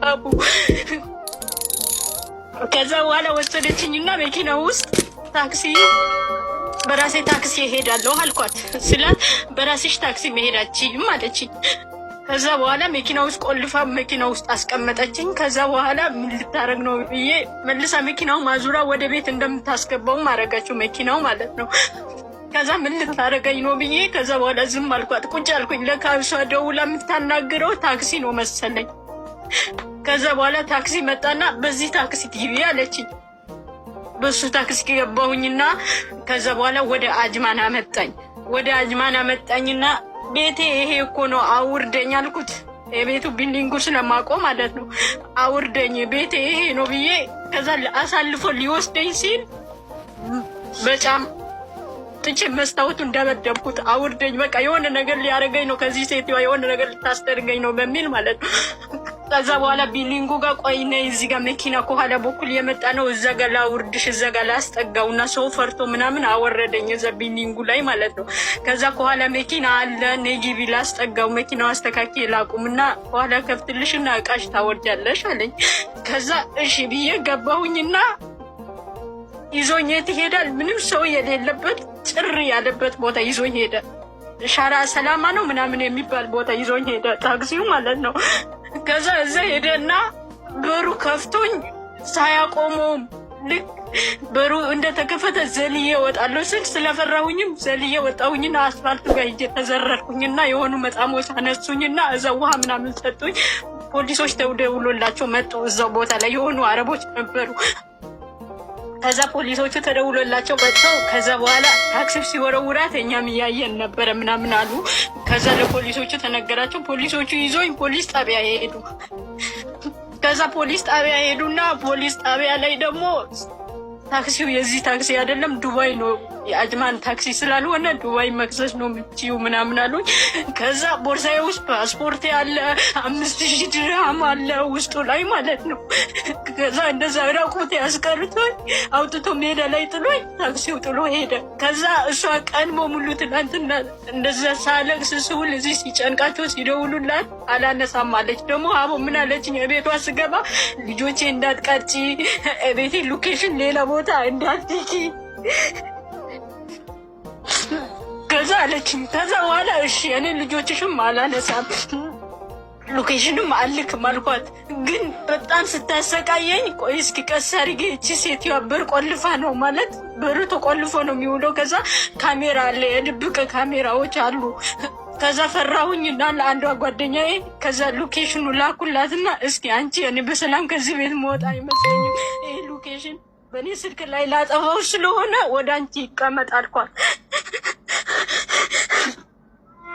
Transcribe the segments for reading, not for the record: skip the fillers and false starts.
አቡ። ከዛ በኋላ ወሰደችኝና መኪና ውስጥ ታክሲ፣ በራሴ ታክሲ እሄዳለሁ አልኳት። ስላት በራስሽ ታክሲ መሄድ አትችይም አለችኝ። ከዛ በኋላ መኪና ውስጥ ቆልፋ መኪና ውስጥ አስቀመጠችኝ። ከዛ በኋላ ምን ልታረግ ነው ብዬ መልሳ መኪናው ማዙራ ወደ ቤት እንደምታስገባው አረጋችው፣ መኪናው ማለት ነው። ከዛ ምን ልታረገኝ ነው ብዬ ከዛ በኋላ ዝም አልኳት፣ ቁጭ አልኩኝ። ለካ እሷ ደውላ የምታናግረው ታክሲ ነው መሰለኝ። ከዛ በኋላ ታክሲ መጣና በዚህ ታክሲ ግቢ አለችኝ። በሱ ታክሲ ገባሁኝና ከዛ በኋላ ወደ አጅማን አመጣኝ። ወደ አጅማን አመጣኝና ቤቴ ይሄ እኮ ነው አውርደኝ አልኩት። የቤቱ building ኡ ስለማቆም ማለት ነው። አውርደኝ ቤቴ ይሄ ነው ብዬ ከዛ አሳልፎ ሊወስደኝ ሲል በጫም ጥቼ መስታወቱን ደበደብኩት። አውርደኝ በቃ የሆነ ነገር ሊያደርገኝ ነው፣ ከዚህ ሴትዋ የሆነ ነገር ልታስደርገኝ ነው በሚል ማለት ነው። ከዛ በኋላ building ኡ ጋር ቆይ ነይ፣ እዚህ ጋር መኪና ከኋላ በኩል የመጣ ነው፣ እዛ ጋር ላውርድሽ፣ እዛ ጋር ላስጠጋው እና ሰው ፈርቶ ምናምን አወረደኝ እዛ building ኡ ላይ ማለት ነው። ከዛ ከኋላ መኪና አለ፣ ነይ ግቢ ላስጠጋው፣ መኪናው አስተካክዬ ላቁም እና ከኋላ ከፍትልሽ እና እቃሽ ታወርጃለሽ አለኝ። ከዛ እሺ ብዬ ገባሁኝና ይዞኝ የት ይሄዳል? ምንም ሰው የሌለበት ጭር ያለበት ቦታ ይዞኝ ሄደ። ሻራ ሰላማ ነው ምናምን የሚባል ቦታ ይዞኝ ሄደ፣ ታክሲው ማለት ነው። ከዛ እዛ ሄደና በሩ ከፍቶኝ ሳያቆመውም ልክ በሩ እንደተከፈተ ዘልዬ እወጣለሁ ስል ስለፈራሁኝም ዘልዬ ወጣሁኝና አስፋልቱ ጋር ሂጄ ተዘረርኩኝና የሆኑ መጣሞች አነሱኝና እዛ ውሃ ምናምን ሰጡኝ። ፖሊሶች ተደውሎላቸው መጡ። እዛው ቦታ ላይ የሆኑ አረቦች ነበሩ። ከዛ ፖሊሶቹ ተደውሎላቸው መጥተው ከዛ በኋላ ታክሲ ሲወረውራት እኛም እያየን ነበረ ምናምን አሉ። ከዛ ለፖሊሶቹ ተነገራቸው። ፖሊሶቹ ይዞኝ ፖሊስ ጣቢያ ሄዱ። ከዛ ፖሊስ ጣቢያ ሄዱና ፖሊስ ጣቢያ ላይ ደግሞ ታክሲው የዚህ ታክሲ አይደለም፣ ዱባይ ነው፣ የአጅማን ታክሲ ስላልሆነ ዱባይ መክሰስ ነው የምትይው ምናምን አሉኝ። ከዛ ቦርሳዬ ውስጥ ፓስፖርት ያለ 5000 ድርሃም አለ ውስጡ ላይ ማለት ነው። ከዛ እንደዛ ራቁት ያስቀርቶኝ አውጥቶ ሜዳ ላይ ጥሎኝ ታክሲው ጥሎ ሄደ። ከዛ እሷ ቀን በሙሉ ትናንትና እንደዛ ሳለቅስ ስውል እዚህ ሲጨንቃቸው ሲደውሉላት አላነሳም አለች። ደግሞ አቦ ምን አለችኝ? ቤቷ ስገባ ልጆቼ እንዳትቀርጪ፣ ቤቴ location ሌላ ቦታ እንዳትልኪ ከዛ አለችኝ። ከዛ በኋላ እሺ እኔ ልጆችሽም አላነሳም location ም አልክም አልኳት። ግን በጣም ስታሰቃየኝ ቆይ እስኪ ቀስ አድርጌ እቺ ሴትዮዋ በር ቆልፋ ነው ማለት በሩ ተቆልፎ ነው የሚውለው። ከዛ ካሜራ አለ፣ የድብቅ ካሜራዎች አሉ። ከዛ ፈራሁኝና ለአንዷ ጓደኛዬ ከዛ location ኑ ላኩላትና እስኪ አንቺ እኔ በሰላም ከዚህ ቤት መወጣ አይመስለኝም፣ ይህ location በእኔ ስልክ ላይ ላጠፋው ስለሆነ ወደ አንቺ ይቀመጥ አልኳት።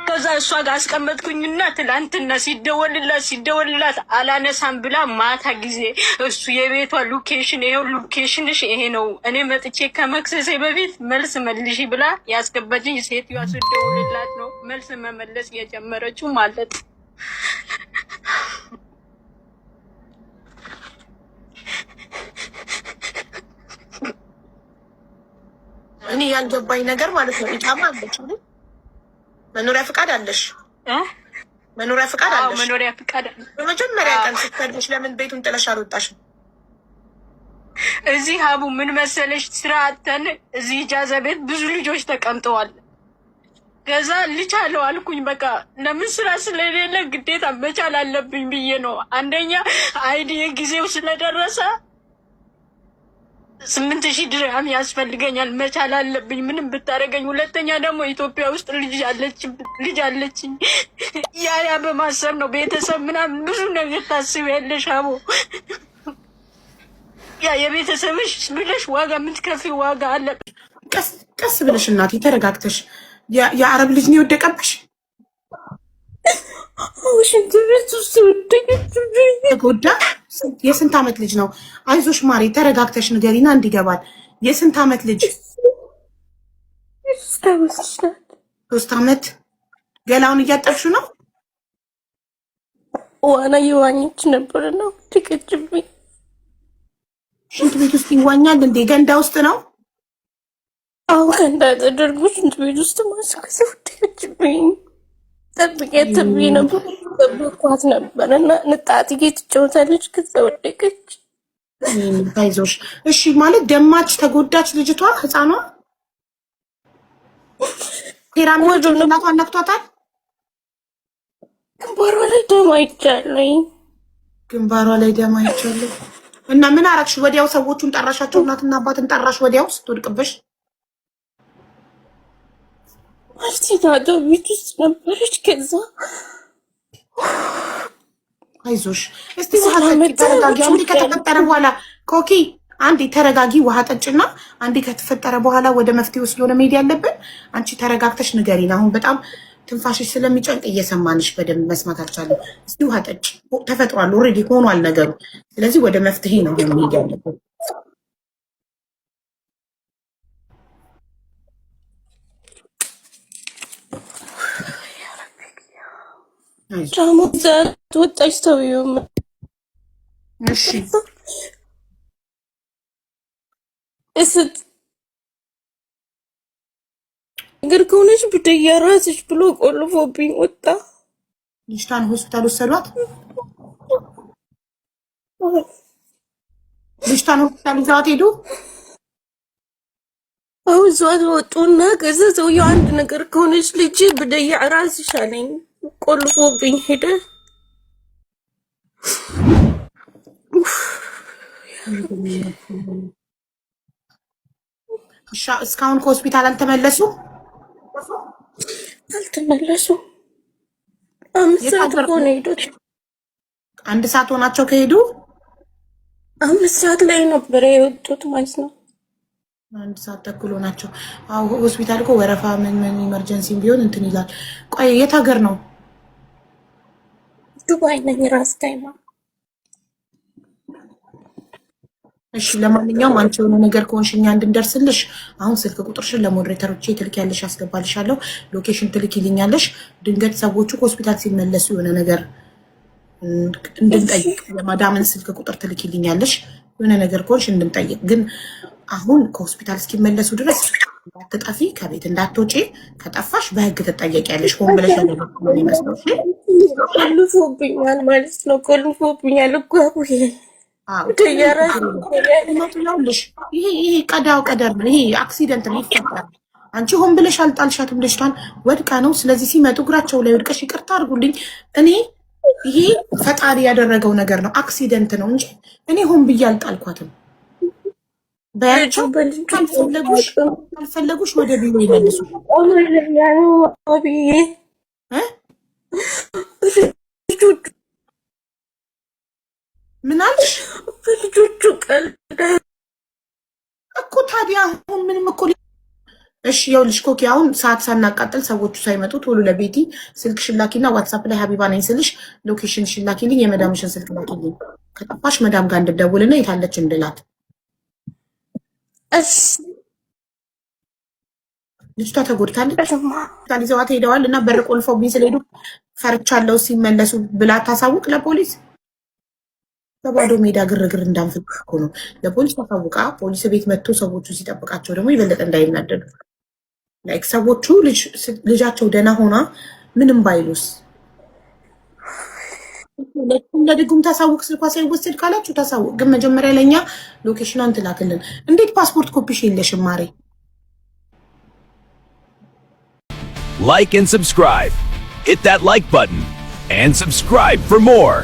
ከዛ እሷ ጋር አስቀመጥኩኝና ትላንትና ሲደወልላት ሲደወልላት አላነሳም ብላ ማታ ጊዜ እሱ የቤቷ location ይኸው location ሽ ይሄ ነው፣ እኔ መጥቼ ከመክሰሴ በፊት መልስ መልሺ ብላ ያስገባችኝ ሴትዮዋ ስደውልላት ነው መልስ መመለስ የጀመረችው ማለት ነው። እኔ ያልገባኝ ነገር ማለት ነው ኢቃማ አለች፣ መኖሪያ ፍቃድ አለሽ፣ መኖሪያ ፍቃድ አለሽ። መኖሪያ ፍቃድ በመጀመሪያ ቀን ስትፈልሽ ለምን ቤቱን ጥለሽ አልወጣሽም? እዚህ አቡ ምን መሰለሽ ስራ አጥተን እዚህ ኢጃዛ ቤት ብዙ ልጆች ተቀምጠዋል። ከዛ ልቻለው አልኩኝ። በቃ ለምን ስራ ስለሌለ ግዴታ መቻል አለብኝ ብዬ ነው። አንደኛ ID ጊዜው ስለደረሰ 8000 ድርሃም ያስፈልገኛል፣ መቻል አለብኝ ምንም ብታደርገኝ። ሁለተኛ ደግሞ ኢትዮጵያ ውስጥ ልጅ አለችኝ። ያ በማሰብ ነው ቤተሰብ ምናምን ብዙ ነገር ታስቢያለሽ አቦ። ያ የቤተሰብሽ ብለሽ ዋጋ የምትከፊ ዋጋ አለ። ቀስ ብለሽ እናቴ ተረጋግተሽ። የአረብ ልጅ ነው የወደቀብሽ? ሽንት ቤት ውስጥ ወደቀችብኝ። ተጎዳ። የስንት ዓመት ልጅ ነው? አይዞሽ ማሬ ተረጋግተሽ ንገሪና እንዲገባል። የስንት ዓመት ልጅ? 3 ዓመት። ገላውን እያጠብሹ ነው? ዋና እየዋኘች ነበርና ወደቀችብኝ። ሽንት ቤት ውስጥ ይዋኛል እንዴ? ገንዳ ውስጥ ነው? አዎ ገንዳ ተደርጎ ሽንት ቤት ውስጥ ማስከሰ ወደቀችብኝ። ጠብቂያት ተብዬ ነበር። ጠበኳት ነበር እና ንጣትዬ ትጫወታለች። ከዛ ወደቀች። አይዞሽ። እሺ ማለት ደማች፣ ተጎዳች ልጅቷ፣ ህፃኗ ሴራሚክ ጭንቅላቷን ነክቷታል። ግንባሯ ላይ ደም አይቻለሁ። ግንባሯ ላይ ደም አይቻለሁ። እና ምን አረግሽ? ወዲያው ሰዎቹን ጠራሻቸው? እናትና አባትን ጠራሽ? ወዲያው ስትወድቅብሽ ማርቲና ቤት ውስጥ ነበረች። ከዛ አይዞሽ እስቲ ውሃ ጠጪ፣ ተረጋጊ። አንዴ ከተፈጠረ በኋላ ኮኪ፣ አንዴ ተረጋጊ፣ ውሃ ጠጭና አንዴ ከተፈጠረ በኋላ ወደ መፍትሄው ስለሆነ መሄድ ያለብን አንቺ ተረጋግተሽ ንገሪን። አሁን በጣም ትንፋሽሽ ስለሚጨንቅ እየሰማንሽ በደንብ መስማት አልቻለም። እስቲ ውሃ ጠጭ። ተፈጥሯል፣ already ሆኗል ነገሩ። ስለዚህ ወደ መፍትሄ ነው መሄድ ያለብን። ደግሞ ወጣች ሰውዬው። እሺ እስት ነገር ከሆነች ብደያ ራስሽ ብሎ ቆልፎብኝ ወጣ። ልጅቷን ሆስፒታል ወሰዷት። ልጅቷን ሆስፒታል ይዘዋት ሄዱ። አሁን ይዘዋት ወጡና ከዛ ሰውዬው አንድ ነገር ከሆነች ልጅ ብደያ ራስሽ አለኝ። ቆልፎብኝ ሄደ። እስካሁን ከሆስፒታል አልተመለሱ አልተመለሱ። 5 ሰዓት እኮ ነው የሄዱት። 1 ሰዓት ሆናቸው ከሄዱ። 5 ሰዓት ላይ ነበረ የወጡት ማለት ነው። 1 ሰዓት ተኩል ሆናቸው። አዎ ሆስፒታል እኮ ወረፋ ምን ምን emergency ቢሆን እንትን ይላል። ቆይ የት ሀገር ነው? ዱባይ ነኝ። ራስ ታይማ። እሺ ለማንኛውም አንቺ የሆነ ነገር ከሆንሽ እኛ እንድንደርስልሽ አሁን ስልክ ቁጥርሽን ለ moderator ኦቼ ትልኪያለሽ፣ አስገባልሻለሁ። Location ትልኪልኛለሽ። ድንገት ሰዎቹ ከሆስፒታል ሲመለሱ የሆነ ነገር እንድንጠይቅ የማዳምን ስልክ ቁጥር ትልኪልኛለሽ። የሆነ ነገር ከሆንሽ እንድንጠይቅ። ግን አሁን ከሆስፒታል እስኪመለሱ ድረስ እንዳትጠፊ፣ ከቤት እንዳትወጪ። ከጠፋሽ በህግ ትጠየቂያለሽ። ሆን ብለሽ ያደረግሽው ነው የሚመስለው። እሺ? ቆልፎብኛል ማለት ነው። ቆልፎብኛል እኮ አቡዬ። ይኸውልሽ ይሄ ቀዳው ቀደር ነው። ይሄ accident ነው፣ ይፈጠራል። አንቺ ሆን ብለሽ አልጣልሻትም፣ ልጅቷን ወድቃ ነው። ስለዚህ ሲመጡ እግራቸው ላይ ወድቀሽ ይቅርታ አድርጉልኝ፣ እኔ ይሄ ፈጣሪ ያደረገው ነገር ነው፣ accident ነው እንጂ እኔ ሆን ብዬ አልጣልኳትም በያቸው። ካልፈለጉሽ ወደ ቢሮ ይመልሱ። አብዬ፣ ምን አልሽ? በልጆቹ ቀልድ እኮ ታዲያ አሁን ምንም እኮ። እሺ ይኸውልሽ ኮኪ፣ አሁን ሰዓት ሳናቃጥል ሰዎቹ ሳይመጡ ቶሎ ለቤቲ ስልክሽን ላኪና WhatsApp ላይ ሀቢባ ነኝ ስልሽ location ሽን ላኪልኝ፣ የመዳምሽን ስልክ ላኪልኝ። ከጠፋሽ መዳም ጋር እንድደውልና የታለች እንድላት። እሺ። ልጅቷ ተጎድታለች። ይዘዋት ሄደዋል እና በር ቆልፈውብኝ ስለሄዱ ፈርቻለሁ ሲመለሱ ብላ ታሳውቅ ለፖሊስ። በባዶ ሜዳ ግርግር እንዳንፍል እኮ ነው። ለፖሊስ ታሳውቃ ፖሊስ ቤት መጥቶ ሰዎቹ ሲጠብቃቸው ደግሞ የበለጠ እንዳይናደዱ። Like ሰዎቹ ልጃቸው ደህና ሆና ምንም ባይሉስ? ለድጉም ታሳውቅ፣ ስልኳ ሳይወሰድ ካላችሁ ታሳውቅ። ግን መጀመሪያ ለእኛ location ኗን ትላክልን። እንዴት ፓስፖርት ኮፒሽ የለሽም ማሬ? Like and subscribe. Hit that like button and subscribe for more.